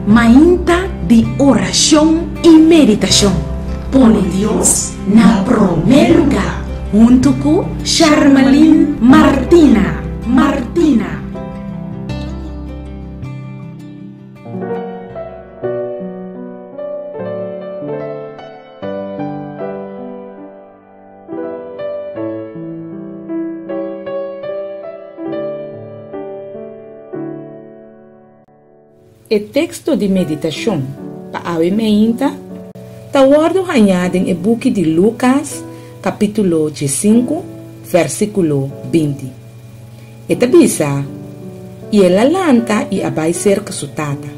Mainta di orashon i meditashon. Pone Dios na promé lugá huntu ku Sharmalyn Martina. Martina. E teksto di meditashon pa awe meinta ta wòrdu hañá den e buki di Lukas kapítulo diesinku vèrsikulo 20. E ta bisa, I el a lanta i a bai serka su tata.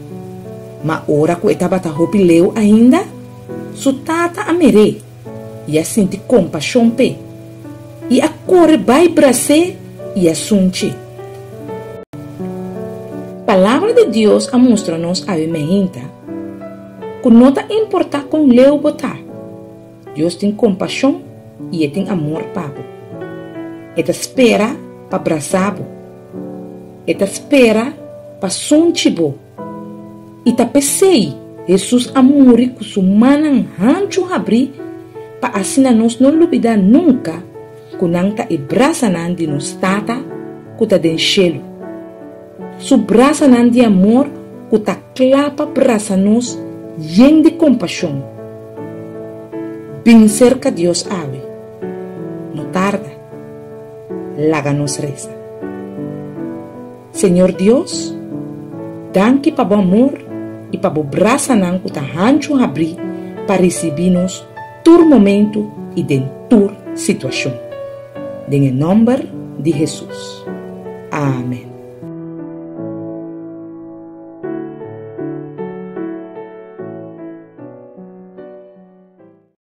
Ma ora ku e tabata hopi leu ainda, su tata a mir'é i a sinti kompashon p'e, i a kore bai bras'é i a sunch'é. Palabra di Dios a mustra nos awe meinta ku no ta importá kon leu bo ta, Dios tin kompashon i e tin amor pa bo. E ta spera pa brasa bo. E ta spera pa sunchi bo. I ta p'esei Hesus a muri ku su mannan hanchu habrí pa asina nos no lubidá nunka ku nan ta e brasanan di nos Tata ku ta den shelu. Su brasanan di amor ku ta kla pa brasa nos yen di kompashon. Bin serka Dios awe. No tarda. Laga nos resa. Señor Dios, danki pa bo amor i pa bo brasanan ku ta hanchu habrí pa risibí nos tur momentu i den tur situashon. Den e nòmber di Hesus. Amen.